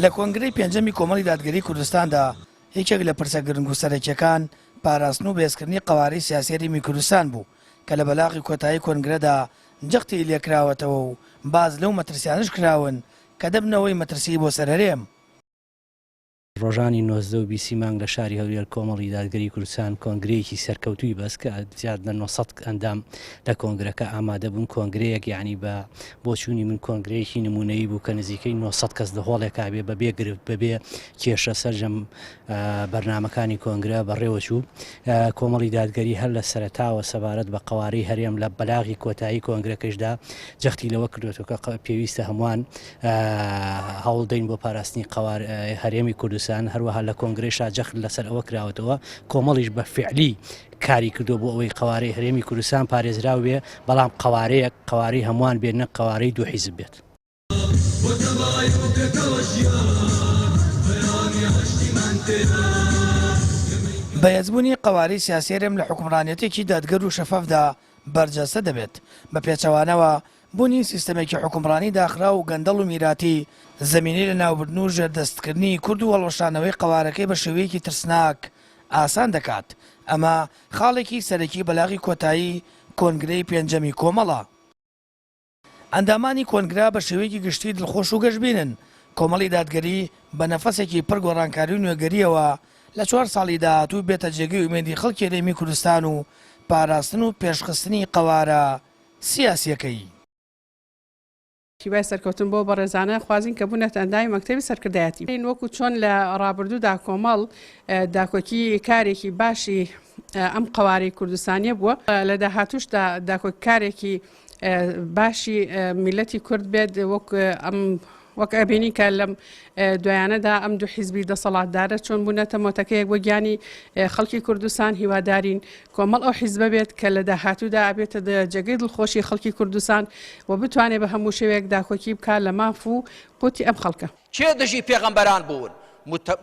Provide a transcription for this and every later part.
لە کۆنگرەی پێنجەمی کۆمەڵی دادگەری کوردستاندا یەکێک لە پرسە گرنگ و سەرەکیەکان پاراستن و بەهێزکردنی قەوارەی سیاسی هەرێمی کوردستان بوو کە لە بەلاغی کۆتایی کۆنگرەدا جەختی لێکراوەتەوە و باس لەو مەترسیانەش کراون کە دەبنە هۆی مەترسی بۆ سەر هەرێم. ڕۆژانی 19 و 20 مانگ لە شاری هەولێر کۆمەڵی دادگەری کوردستان کۆنگرەیەکی سەرکەوتووی بەست کە زیاد لە 900 ئەندام لە کۆنگرەکە ئامادە بوون کۆنگرەیەک یعنی بە بۆچوونی من کۆنگرەیەکی نمونەیی بوو کە نزیکەی 900 کەس لە هۆڵێکا بێ بەبێ گرفت بەبێ کێشە سەرجەم بەرنامەکانی کۆنگرە بەڕێوەچوو. کۆمەڵی دادگەری هەر لە سەرەتاوە سەبارەت بە قەوارەی هەرێم لە بەلاغی کۆتایی کۆنگرەکەشدا جەختی لەوە کردوێتەوە کە پێویستە هەمووان هەوڵدەین بۆ پاراستنی قەوار هەرێمی کوردستان هەروەها لە کۆنگرەشا جەخت لەسەر ئەوە کراوەتەوە کۆمەڵیش بە فعلی کاری کردو بۆ ئەوەی قەوارەی هەرێمی کوردستان پارێزراو بێ بەڵام قەوارەیەک قەوارەی هەمووان بێت نەک قەوارەی دوو حیزب بێت. بەهێزبوونی قەوارەی سیاسی هەرێم لە حوکمڕانیەتێکی دادگەر و شەفافدا بەرجەستە دەبێت، بە پێچەوانەوە بوونی سیستەمێکی حوکمڕانی داخراو و گەندەڵ و میراتی، زەمینەی لەناوبردن و ژێردەستکردنی کورد و هەڵوەشانەوەی قەوارەکەی بە شێوەیەکی ترسناک ئاسان دەکات، ئەمە خاڵێکی سەرەکی بەلاغی کۆتایی کۆنگرەی پێنجەمی کۆمەڵە. ئەندامانی کۆنگرە بە شێوەیەکی گشتی دڵخۆش و گەشبینن، کۆمەڵی دادگەری بە نەفەسێکی پڕ گۆڕانکاری و نوێگەرییەوە لە چوار ساڵی داهاتوو بێتە جێگەی ئومێدی خەڵکی هەرێمی کوردستان و پاراستن و پێشخستنی قەوارە سیاسییەکەی. هیوای سەرکەوتن بۆ بەڕێزانە خوازین کە بوونەتە ئەندامی مەکتەبی سەرکردایەتی. وەکو چۆن لە ڕابردوودا کۆمەڵ داکۆکی کارێکی باشی ئەم قەوارەی کوردستانیە بووە، لە داهاتووشدا داکۆکیکارێکی باشی میلەتی کورد بێت وەک ئەم وەک ئەبینی کە لەم دوایانەدا ئەم دوو حیزبی دەسەڵاتدارە چۆن بوونەتە مۆتەکەیەک بۆ گیانی خەڵکی کوردستان هیوادارین کۆمەڵ ئەو حیزبە بێت کە لە داهاتوودا ئەبێتە جێگەی دڵخۆشی خەڵکی کوردستان و بتوانێت بە هەموو شێوەیەک داکۆکی بکات لە ماف و قوتی ئەم خەڵکە. کێ دژی پێغەمبەران بوون؟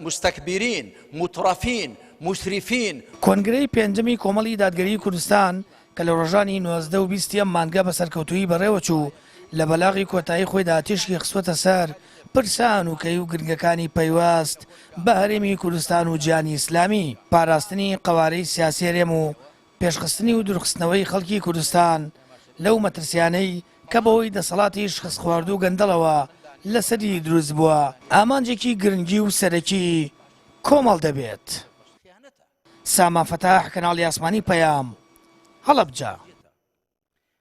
مستکبرین، مترفین، مسرفین. کۆنگرەی پێنجەمی کۆمەڵی دادگەریی کوردستان کە لە ڕۆژانی 19 و 20 ی ئەم مانگە بە سەرکەوتوویی بەڕێوەچوو، لە بەلاغی کۆتایی خۆیدا تیشکی خستووەتە سەر پرسە هەنووکەیی و گرنگەکانی پەیوەست بە هەرێمی کوردستان و جیهانی ئیسلامی، پاراستنی قەوارەی سیاسی هەرێم و پێشخستنی و دوورخستنەوەی خەڵکی کوردستان لەو مەترسیانەی کە بەهۆی دەسەڵاتی شکستخواردوو و گەندەڵەوە لەسەری دروست بووە، ئامانجێکی گرنگی و سەرەکی کۆمەڵ دەبێت. سامان فەتاح، کەناڵی ئاسمانی پەیام، هەڵەبجە.